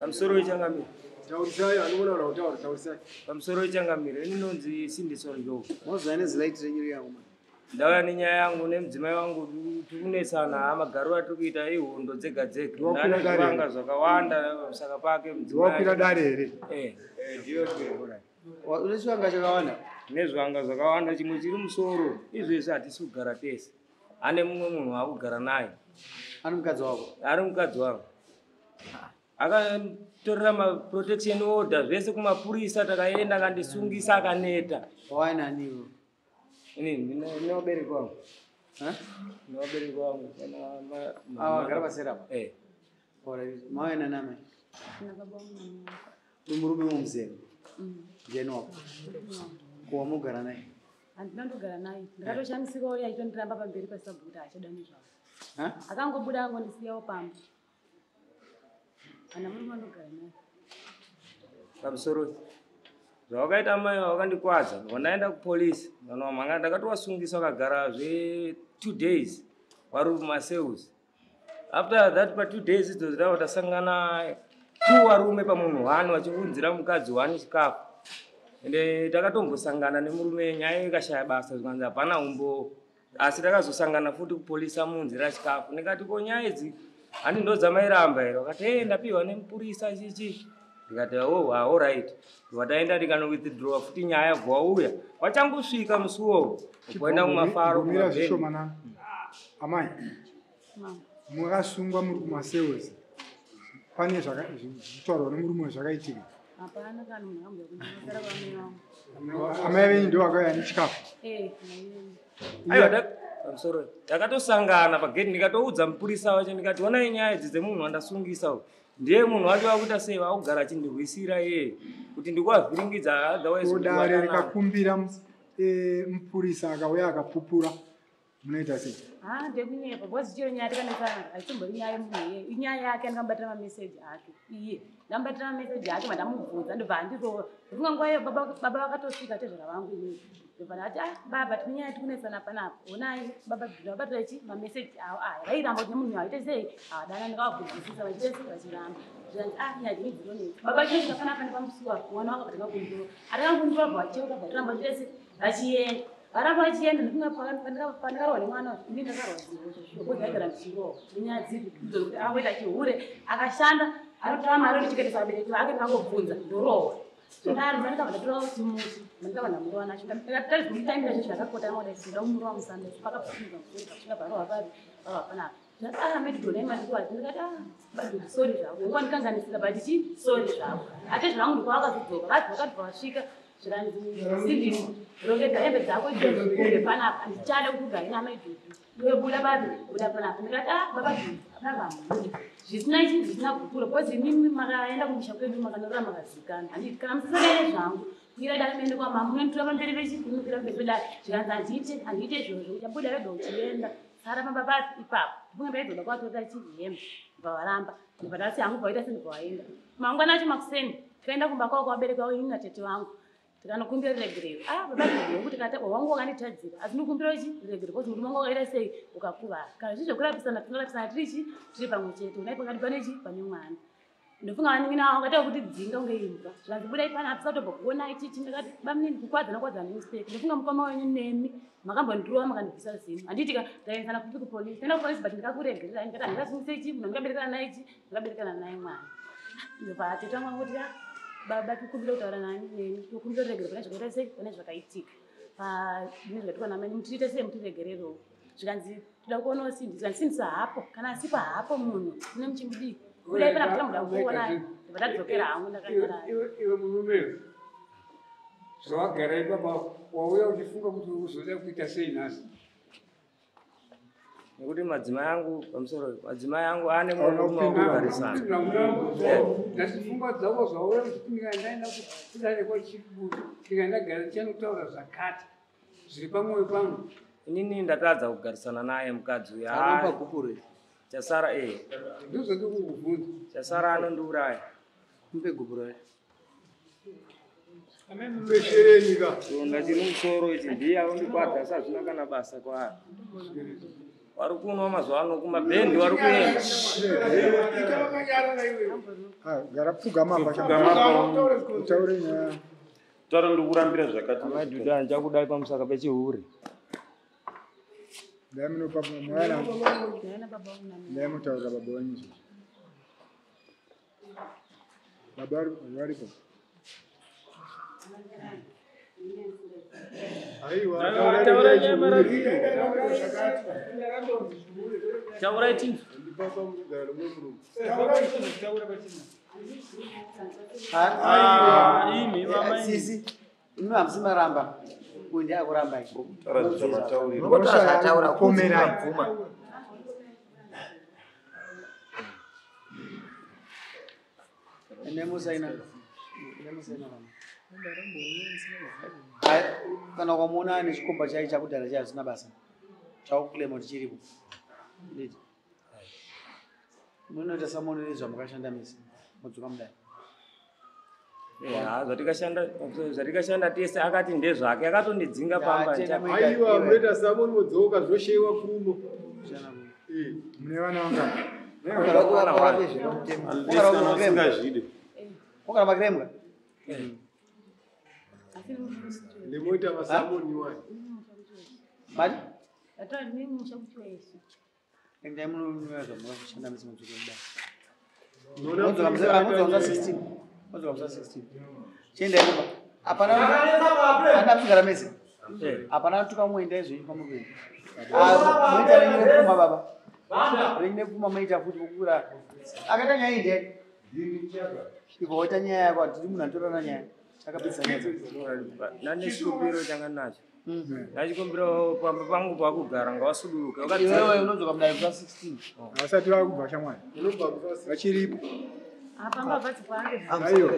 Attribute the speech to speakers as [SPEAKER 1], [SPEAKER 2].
[SPEAKER 1] Pamusoro wechangamire.
[SPEAKER 2] Taurisai, anoona kana kutaura, taurisai.
[SPEAKER 1] Pamusoro wechangamire, ini ndinonzi Sindiso Ndlovu.
[SPEAKER 3] Mozva nezilight renyu riya uma.
[SPEAKER 1] Ndauya nenyaya yangu nemudzimai wangu, tiri kunetsana, magariro atiri kuita ihondo dzega dzega.
[SPEAKER 2] Ndiwakwira dare
[SPEAKER 1] Ndane
[SPEAKER 2] here?
[SPEAKER 1] zvakawanda pamusaka pake mudzimai.
[SPEAKER 2] Ndiwakwira dare here?
[SPEAKER 1] Eh.
[SPEAKER 3] Une chivanga chakawanda.
[SPEAKER 1] Nezvanga zvakawanda, chimwe chiri musoro. Izvezvi hatisi kugara tese. Ane mumwe munhu waakugara naye.
[SPEAKER 3] Ani mukadzi wako?
[SPEAKER 1] Ari mukadzi wangu. Akatorera maprotection order zvese kumapurisa, takaenda akandisungisa akaneta.
[SPEAKER 3] Waina ani iwe?
[SPEAKER 1] Ini ndine vabereki vangu.
[SPEAKER 3] Ha?
[SPEAKER 1] Ndine vabereki vangu kana
[SPEAKER 3] Ah, wagara paseri apa?
[SPEAKER 1] Eh.
[SPEAKER 3] Alright. Mawaina nani?
[SPEAKER 4] Na baba wangu na mama.
[SPEAKER 3] Uri murume womuzero. Ndiani wako? Ko wamugara naye?
[SPEAKER 4] Handina ndogara naye. Ndakatoshamisika uye aitondiramba pamberi pasabhuku kuti haachada nezvavo.
[SPEAKER 3] Ha?
[SPEAKER 4] Akangobuda angondisiyawo pamba. Hana murume wandogara naye.
[SPEAKER 1] Pamusoro zvawakaita mai wakandikwadza, wandaenda kupolisi vanomhanga, ndakatowasungisa wakagara zve 2 days wari kumacells. After that, pa 2 days idzodzo ndava tasangana two varume pamunhu one vachiunzira mukadzi one chikafu, ende takatombosangana nemurume, nyaya ikashaya basa, zvikanzi hapana umbo. Asi takazosangana futi kupolisi amuunzira chikafu. Ndikati, ko nyaya idzi handi ndo dzamairamba here? Vakati, e, ndapiwa nemupurisa chichi. Ndikati, oh, alright. Wataenda ndikano-withdrawa futi nyaya, bva wauya wachangosvika musi uwowo kuenda kumafaro.
[SPEAKER 2] Mira.
[SPEAKER 1] Kumabhendi.
[SPEAKER 2] Zvishomanana. Amai,
[SPEAKER 4] Mama.
[SPEAKER 2] makasungwa muri kumacells. Pane zvitaurwa nemurume zvakaitika?
[SPEAKER 4] Hapana kana munhu akamboya kundinogara kwamai vangu.
[SPEAKER 2] Amai venyu ndo vakauya nechikafu?
[SPEAKER 4] Eh, mai.
[SPEAKER 1] Aiwa, pamusoro takatosangana pageti, ndikatoudza mupurisa wacho, ndikati, onai nyaya idzi dzemunhu wandasungisa uyu, ndiye munhu wacho wakuita sei, wakugara achindirwisira iye kuti ndikuavhiringidza, otherwise
[SPEAKER 2] Ko dare
[SPEAKER 1] ndikubatana.
[SPEAKER 2] rikakumbira mupurisa akauya akapupura, munoita sei?
[SPEAKER 4] Ha, ndekunyepa, because chiro nyaya takanetsana haisimbori nyaya yemunhu iye, inyaya yake. Ndikamubatira mameseji ake iye, ndamubatira mameseji ake, mandamubvunza, ndobva handirova. Ndifunga nguva iyo baba vakatosvika, tezvara vangu inini. Ndobva ndati, ah, baba, tine nyaya tikunetsana panapa, onai baba, ndabatira chi mameseji avo aya. Vairamba kuti nemunhu aite sei, havadana. Ndikavabvunzisisa, vachiite sei, vachiramba. Zvikanzi, ah, nyaya dzini dzinonetsa. Baba chinosvika panapa nepamusuwa, mwana wangu atakakundura, atakakundura, bva vacheuka, bva toramba vachiite sei, vachienda, varamba vachienda. Ndifunga pandakarohwa nemwana, ini ndakarwadziwa because aigara ndichirohwa nenyaya dzipi idzokuti akangoita chihure, akashanda, anotora mari ondicheketesa vabereki vake. Ndikangobvunza ndorohwa. Ndaro ndikabva ndatora chimuti, ndikabva ndamurova nacho. Ndakatambira zvezvo, ndakakotama kudai, ndoda kumurova musana, pakapinza musoro, pasvika parohwa papi, parohwa panapa. Ndikati, ah, medhona imadikuwadzi. Ndikati, ah, badhuku, sorry zvako, nguva ndikanganisira, but chi sorry zvako. Ate zvangu ndikwa vakazodzoka, vadzoka, ndibva vasvika, zvikanzi, Sindisi, rongedza hembe dzako idzodzo uende panapa, handichada kuti ugare namaidhudu iwe, buda babi, buda panapa. Ndikati, ah, baba dhudu, hapana vamubuda zvisina ichi, zvisina gupuro, because imimi makaenda kumusha kwedu, makanorora, makazikana, handiti? Kana musisadaine zvangu, kwira dare, muende kwamama, munonditora pamberi vechi, munokwira pamberi pedare. Zvikanzi, handiite, handiite izvozvo, uchabuda wega uchienda, sara pamba papi ipapo. Ndifunga ndaizoda kuvatorera chihembe, ndibva varamba. Ndibva ndati hangu, bva vaita sendibva vaenda. Mangwana acho makuseni tikaenda kumba kwavo kwavabereki vavo, inini natete vangu, tikanokumbira ruregerero. Ah, baba kuti tikati wangu wakanditadzira, asi ndikumbira chi ruregerero because murume wangu wakaita sei, ukakuvara. Kana zvii zvekurapisana, tinorapisana tiri chi tiri pamwe chete. Unai pakati pane chi pane mwana. Ndofunga vanin'ina vangu vakaita kuti dzinga kunge imbwa, zvikanzi, budai panapa, tisatobva kuonai chichi. Ndakati, bamunini, kukwadzana kwadzana nemistake. Ndofunga mukoma wenyu nemi makambondirova, makandibvisa zino, handiti? Ka taendesana kupi? Kupolisi. Taenda kupolisi, but ndikakuregererai. Ndikati handingasungise chi munhu andikaberekana naye chi ndikaberekana naye mwana. Ndobva tete vangu vangoti, ah, baba, tikumbira kutaura nani neni, tokumbira ruregero pane zvakaita sei, pane zvakaitika, pane zvakaitika namai, mutiite sei, mutiregererewo. Zvikanzi, toda kuonawo Sindi. Zvikanzi, Sindisa hapo, kana asipo hapo munhu mune muchimudii, budai panapa, tamuda kuona. Ndobva ndadzokera hangu ndakanyarara.
[SPEAKER 5] Iwe murume, zvawagara ipapa, wauya uchifunga kuti uzoda kuita sei nhasi?
[SPEAKER 1] Nekuti madzimai angu, pamusoro, madzimai angu ane murume wakugarisana.
[SPEAKER 5] Nhasi pfungwa dzako zvauya uchiti, ndikaendaenda kudare kwachibudu, ndikandagara, ndichanotaura zvakati zviri pamwoyo pangu.
[SPEAKER 1] Inini ndatadza kugarisana naye mukadzi uyu.
[SPEAKER 3] Anopa
[SPEAKER 1] Ah,
[SPEAKER 3] gupuro here?
[SPEAKER 1] Chasara e
[SPEAKER 5] Ndozvandikukubvunza.
[SPEAKER 1] Chasara anondiuraya.
[SPEAKER 3] Mupe gupuro here?
[SPEAKER 2] Peshereni ka.
[SPEAKER 1] Chironda chiri musoro ichi, ndiye aundikwadza, asi hazvina kana basa kwaari. Vari kunwa mazuva ano kumabhendi vari kuenda.
[SPEAKER 2] Gara pfugama apa. Utaure nyaya.
[SPEAKER 6] Taura ndikurambira zvakati.
[SPEAKER 1] Amaidhuda ndichakudai pamusaka pechihure.
[SPEAKER 2] Ndai munopa mwana. Ndai mutaurira baba wenyu izvozvo. Baba varipo.
[SPEAKER 7] Aiwa,
[SPEAKER 1] taurai tinzwe.
[SPEAKER 3] Sisi, imi hamusi maramba. Uyu ndiye akuramba.
[SPEAKER 2] Taura pomerai.
[SPEAKER 3] Ende musaina. Ende musaina baba. Kana ukamuona ane chikomba chai chakudhara chai zvisina basa. Chakuclaima kuti chiripo. Nditi. Munoita samonere zvamakashanda mese. Modzoka mudai.
[SPEAKER 1] Zvatikashanda tese akati ndezvake akatondidzinga pamba.
[SPEAKER 7] Aiwa, munoita samoni modzoka zvoshewa kuno.
[SPEAKER 2] Mune vana vangani?
[SPEAKER 3] Wakara makremwa?
[SPEAKER 7] Ndimoita masamoni wani.
[SPEAKER 3] Mari?
[SPEAKER 4] Ndatora nemusha kuchiwa isu.
[SPEAKER 3] Endai munoona zvamakashanda mese modzoka mudai. Modzoka musa 16. Modzoka musa 16. Chiendai kumba. Hapana hapana kugara mese. Hapana tuka muenda izvo pamuri kuenda. Moita renyu repfuma baba. Renyu repfuma moita futi kukura. Akaita nyaya iyi ndiani? Ibva waita nyaya yako hatidi munhu anotorana nyaya. Takapedzisa nyaya dzako.
[SPEAKER 1] Nane chikumbiro changa nacho. Nachikumbiro pamba pangu pakugara ngawasuduruke.
[SPEAKER 3] Iwewe unodzoka mudai musa 16.
[SPEAKER 2] Havasati vakubva shamwari. Vachiripo.
[SPEAKER 4] Apa ngavadzi pange.
[SPEAKER 2] Aiwa.